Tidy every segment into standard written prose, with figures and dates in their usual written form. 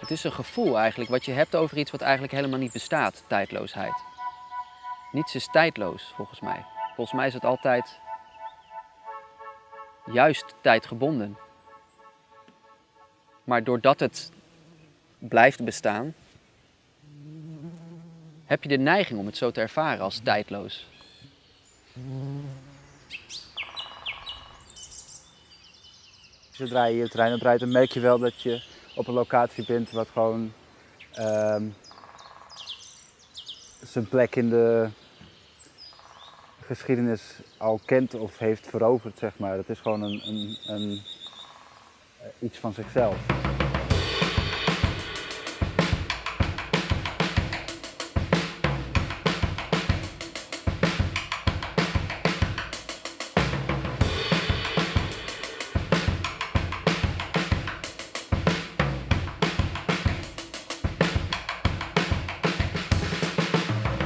Het is een gevoel eigenlijk wat je hebt over iets wat eigenlijk helemaal niet bestaat, tijdloosheid. Niets is tijdloos volgens mij. Volgens mij is het altijd juist tijdgebonden. Maar doordat het blijft bestaan, heb je de neiging om het zo te ervaren als tijdloos. Zodra je hier het terrein op rijdt, dan merk je wel dat je op een locatie bent wat gewoon zijn plek in de geschiedenis al kent of heeft veroverd, zeg maar. Het is gewoon iets van zichzelf.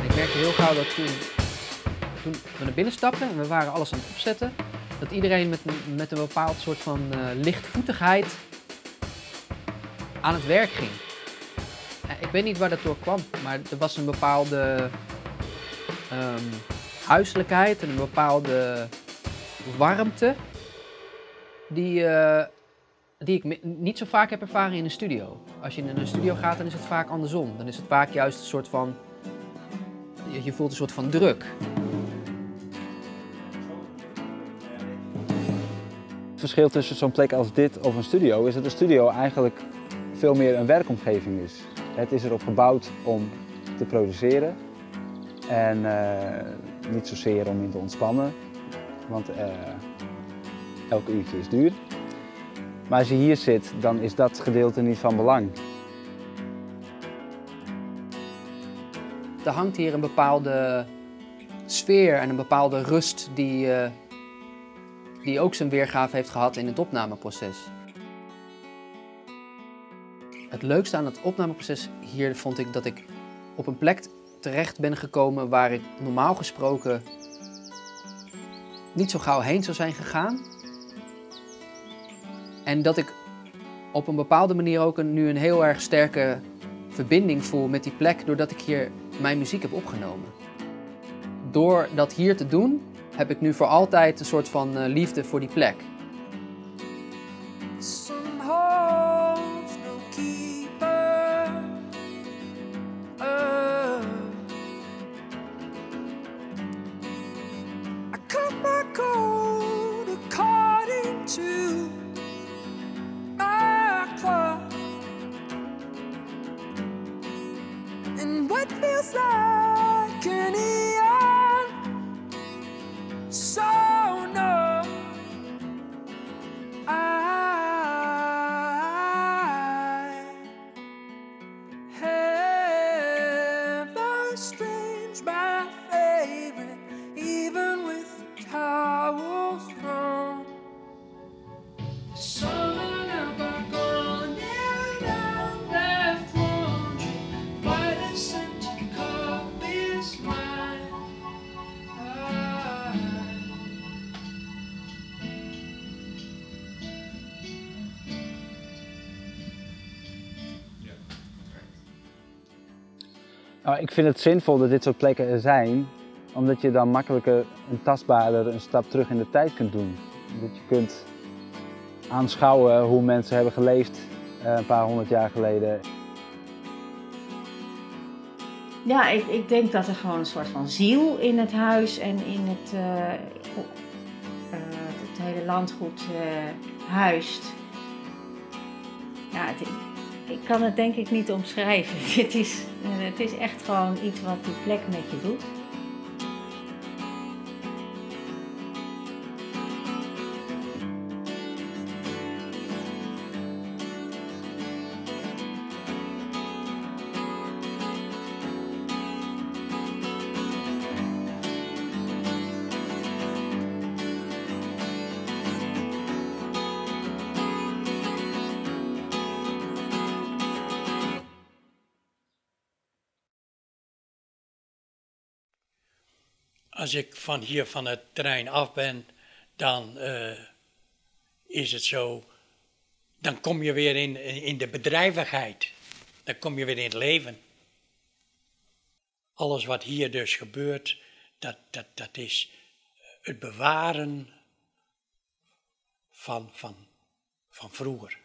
Ik merkte heel gauw dat toen we naar binnen stapten en we waren alles aan het opzetten, dat iedereen met een bepaald soort van lichtvoetigheid aan het werk ging. Ik weet niet waar dat door kwam, maar er was een bepaalde huiselijkheid en een bepaalde warmte die ik niet zo vaak heb ervaren in een studio. Als je in een studio gaat, dan is het vaak andersom. Dan is het vaak juist een soort van, je voelt een soort van druk. Het verschil tussen zo'n plek als dit of een studio is dat een studio eigenlijk veel meer een werkomgeving is. Het is erop gebouwd om te produceren en niet zozeer om in te ontspannen, want elk uurtje is duur. Maar als je hier zit, dan is dat gedeelte niet van belang. Er hangt hier een bepaalde sfeer en een bepaalde rust die ook zijn weergave heeft gehad in het opnameproces. Het leukste aan het opnameproces hier vond ik dat ik op een plek terecht ben gekomen waar ik normaal gesproken niet zo gauw heen zou zijn gegaan. En dat ik op een bepaalde manier ook nu een heel erg sterke verbinding voel met die plek doordat ik hier mijn muziek heb opgenomen. Door dat hier te doen, heb ik nu voor altijd een soort van liefde voor die plek. Nou, ik vind het zinvol dat dit soort plekken er zijn, omdat je dan makkelijker en tastbaarder een stap terug in de tijd kunt doen. Dat je kunt aanschouwen hoe mensen hebben geleefd een paar honderd jaar geleden. Ja, ik denk dat er gewoon een soort van ziel in het huis en in het hele landgoed huist. Ja, ik kan het denk ik niet omschrijven. Het is echt gewoon iets wat die plek met je doet. Als ik van hier van het terrein af ben, dan is het zo, dan kom je weer in de bedrijvigheid. Dan kom je weer in het leven. Alles wat hier dus gebeurt, dat, dat, dat is het bewaren van, van, van vroeger.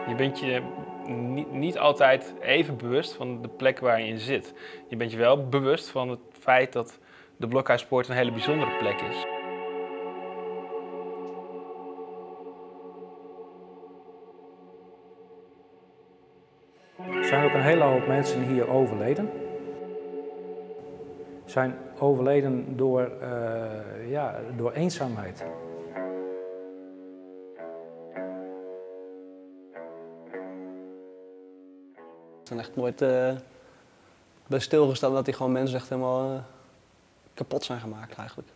Je bent je niet altijd even bewust van de plek waar je in zit. Je bent je wel bewust van het feit dat de Blokhuispoort een hele bijzondere plek is. Er zijn ook een hele hoop mensen hier overleden. Zijn overleden door eenzaamheid. Ik ben echt nooit bij stilgestaan dat die gewoon mensen echt helemaal kapot zijn gemaakt eigenlijk.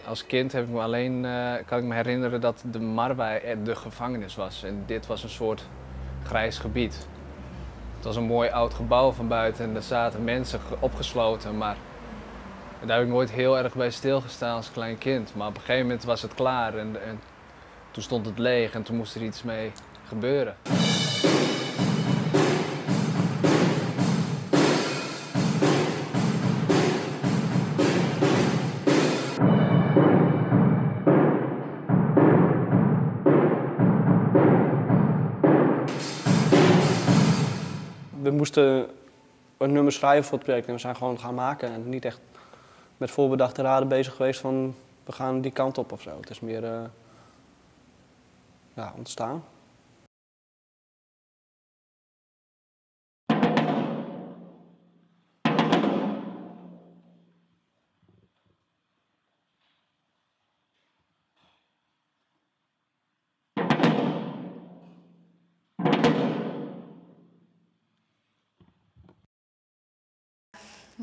Als kind heb ik me alleen, kan ik me herinneren dat de Marwei de gevangenis was. En dit was een soort grijs gebied. Het was een mooi oud gebouw van buiten en daar zaten mensen opgesloten. Maar daar heb ik nooit heel erg bij stilgestaan als klein kind. Maar op een gegeven moment was het klaar en toen stond het leeg en toen moest er iets mee gebeuren. We moesten een nummer schrijven voor het project en we zijn gewoon gaan maken en niet echt met voorbedachte raden bezig geweest van we gaan die kant op of zo. Het is meer ja, ontstaan.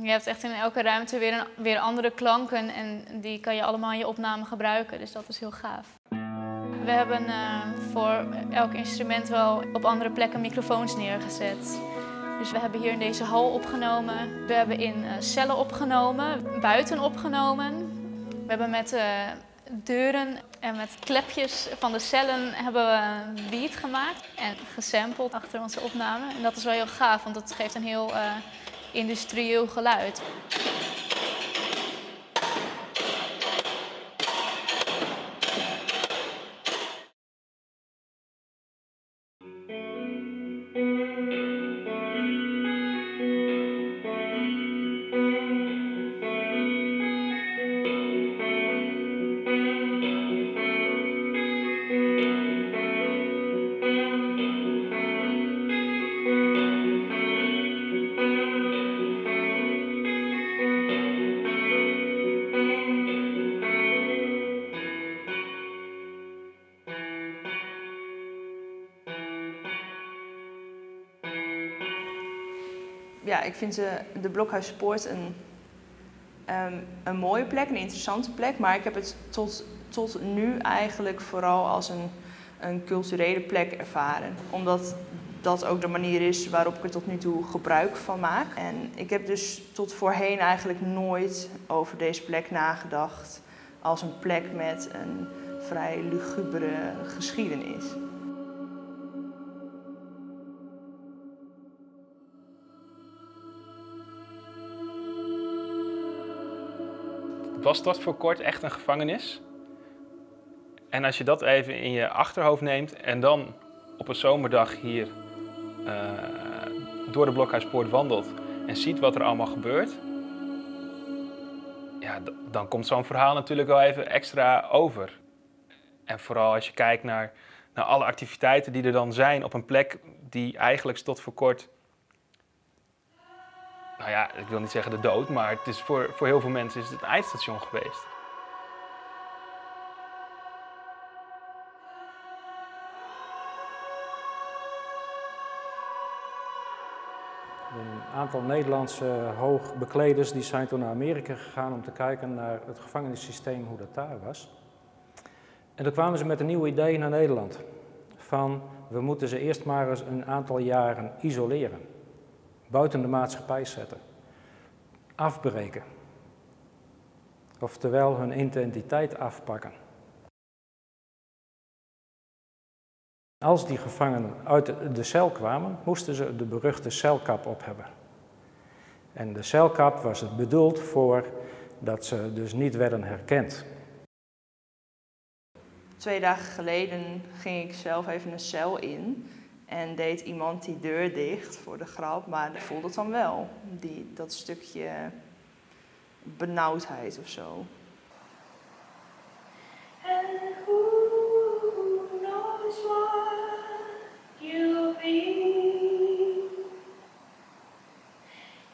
Je hebt echt in elke ruimte weer andere klanken en die kan je allemaal in je opname gebruiken. Dus dat is heel gaaf. We hebben voor elk instrument wel op andere plekken microfoons neergezet. Dus we hebben hier in deze hal opgenomen. We hebben in cellen opgenomen, buiten opgenomen. We hebben met deuren en met klepjes van de cellen hebben we een beat gemaakt en gesampled achter onze opname. En dat is wel heel gaaf, want dat geeft een heel industrieel geluid. Ja, ik vind de Blokhuispoort een mooie plek, een interessante plek. Maar ik heb het tot nu eigenlijk vooral als een culturele plek ervaren. Omdat dat ook de manier is waarop ik er tot nu toe gebruik van maak. En ik heb dus tot voorheen eigenlijk nooit over deze plek nagedacht als een plek met een vrij lugubere geschiedenis. Was tot voor kort echt een gevangenis. En als je dat even in je achterhoofd neemt en dan op een zomerdag hier door de Blokhuispoort wandelt en ziet wat er allemaal gebeurt, ja, dan komt zo'n verhaal natuurlijk wel even extra over. En vooral als je kijkt naar alle activiteiten die er dan zijn op een plek die eigenlijk tot voor kort, nou ja, ik wil niet zeggen de dood, maar het is voor heel veel mensen is het een eindstation geweest. Een aantal Nederlandse hoogbekleders die zijn toen naar Amerika gegaan om te kijken naar het gevangenissysteem, hoe dat daar was. En toen kwamen ze met een nieuw idee naar Nederland. Van, we moeten ze eerst maar eens een aantal jaren isoleren. Buiten de maatschappij zetten. Afbreken. Oftewel hun identiteit afpakken. Als die gevangenen uit de cel kwamen, moesten ze de beruchte celkap op hebben. En de celkap was het bedoeld voor dat ze dus niet werden herkend. 2 dagen geleden ging ik zelf even een cel in en deed iemand die deur dicht voor de grap, maar ik voelde het dan wel, dat stukje benauwdheid of zo. And who knows what you'll be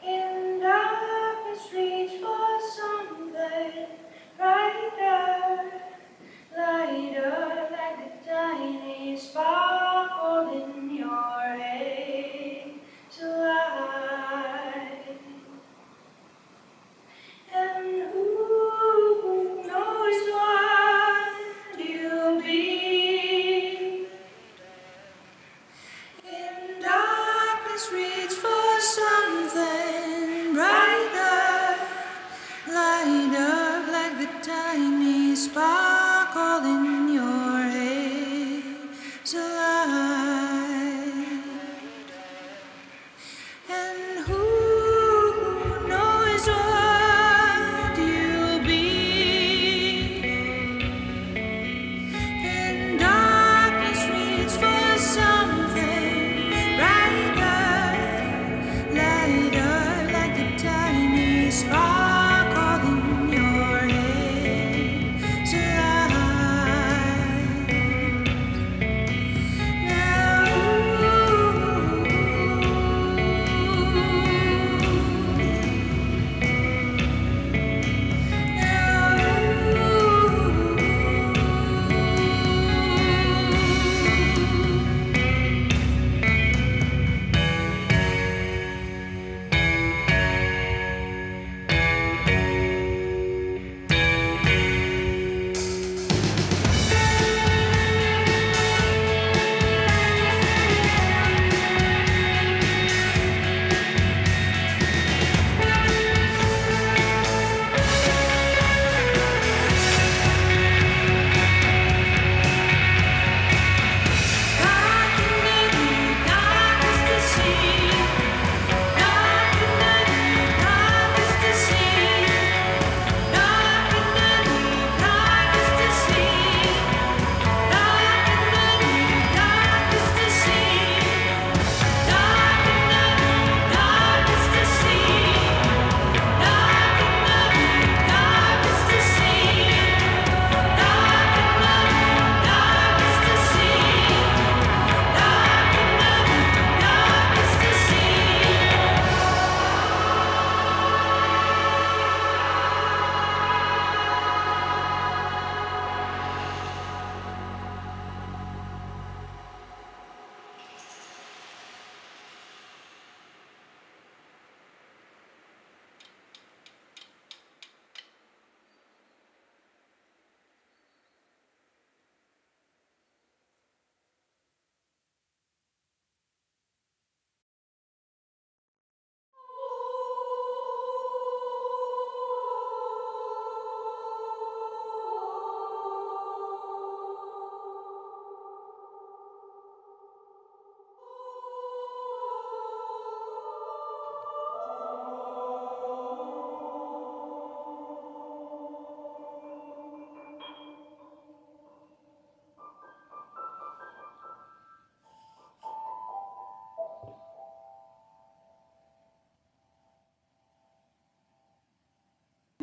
in darkness, reach for something brighter, lighter, like a tiny sparkle in your hazel eye. And who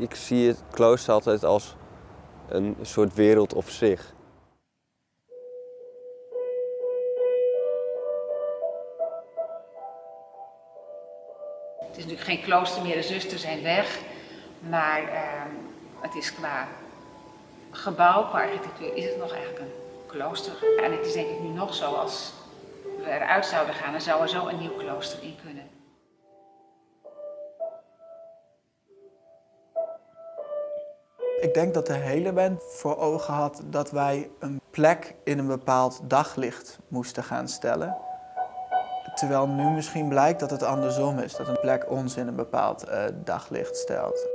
Ik zie het klooster altijd als een soort wereld op zich. Het is natuurlijk geen klooster meer, de zusters zijn weg. Maar het is qua gebouw, qua architectuur, is het nog eigenlijk een klooster. En het is denk ik nu nog zo, als we eruit zouden gaan, dan zou er zo een nieuw klooster in kunnen. Ik denk dat de hele band voor ogen had dat wij een plek in een bepaald daglicht moesten gaan stellen. Terwijl nu misschien blijkt dat het andersom is, dat een plek ons in een bepaald daglicht stelt.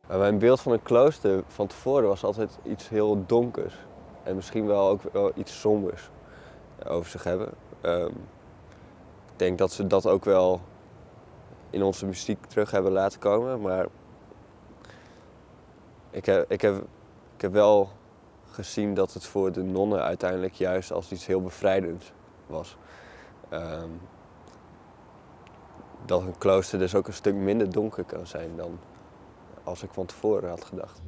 Maar mijn beeld van een klooster van tevoren was altijd iets heel donkers. En misschien wel ook wel iets sombers over zich hebben. Ik denk dat ze dat ook wel in onze muziek terug hebben laten komen. Maar ik heb wel gezien dat het voor de nonnen uiteindelijk juist als iets heel bevrijdends was. Dat een klooster dus ook een stuk minder donker kan zijn dan als ik van tevoren had gedacht.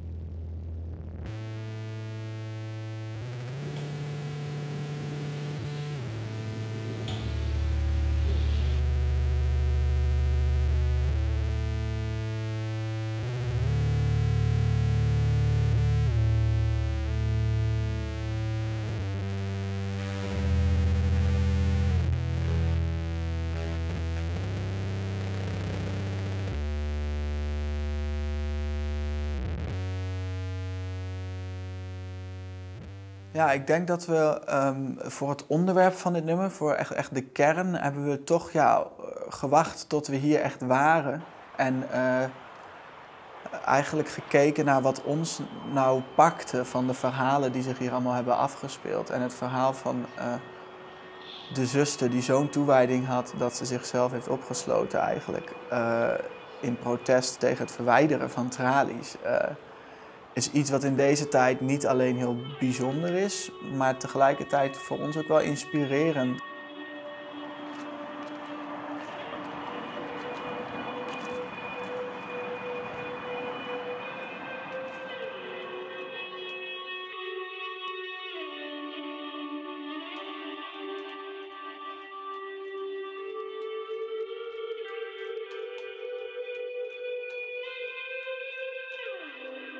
Ja, ik denk dat we voor het onderwerp van dit nummer, voor echt de kern, hebben we toch gewacht tot we hier echt waren. En eigenlijk gekeken naar wat ons nou pakte van de verhalen die zich hier allemaal hebben afgespeeld. En het verhaal van de zuster die zo'n toewijding had dat ze zichzelf heeft opgesloten eigenlijk. In protest tegen het verwijderen van tralies. Is iets wat in deze tijd niet alleen heel bijzonder is, maar tegelijkertijd voor ons ook wel inspirerend.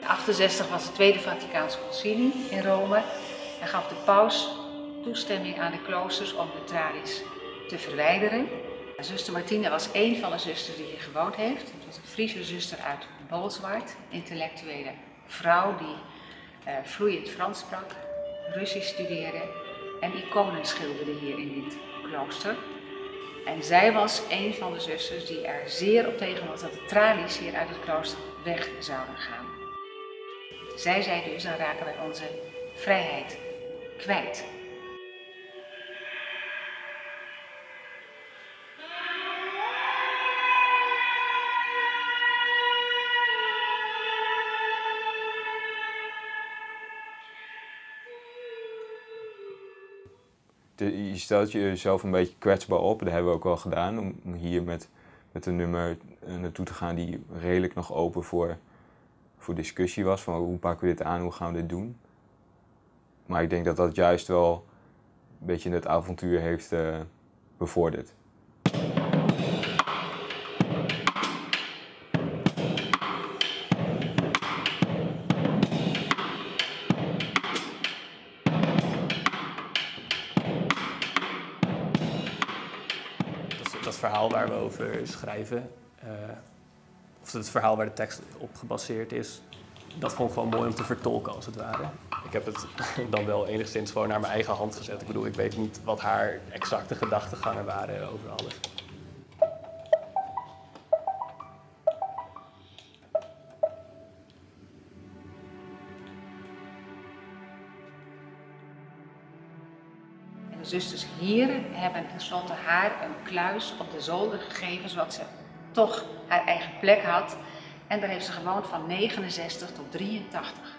In 68 was het Tweede Vaticaans Concilie in Rome en gaf de paus toestemming aan de kloosters om de tralies te verwijderen. Zuster Martina was één van de zusters die hier gewoond heeft. Het was een Friese zuster uit Bolsward, intellectuele vrouw die vloeiend Frans sprak, Russisch studeerde en iconen schilderde hier in dit klooster. En zij was een van de zusters die er zeer op tegen was dat de tralies hier uit het klooster weg zouden gaan. Zij zei dus, dan raken wij onze vrijheid kwijt. Je stelt jezelf een beetje kwetsbaar op, dat hebben we ook wel gedaan, om hier met een nummer naartoe te gaan die redelijk nog open voor discussie was, van hoe pakken we dit aan, hoe gaan we dit doen. Maar ik denk dat dat juist wel een beetje het avontuur heeft bevorderd. Dat verhaal waar we over schrijven, of het verhaal waar de tekst op gebaseerd is, dat vond ik wel mooi om te vertolken als het ware. Ik heb het dan wel enigszins gewoon naar mijn eigen hand gezet. Ik bedoel, ik weet niet wat haar exacte gedachtegangen waren over alles. zusters hier hebben tenslotte haar een kluis op de zolder gegeven, zodat ze toch haar eigen plek had. En daar heeft ze gewoond van 69 tot 83.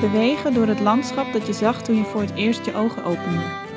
Bewegen door het landschap dat je zag toen je voor het eerst je ogen opende.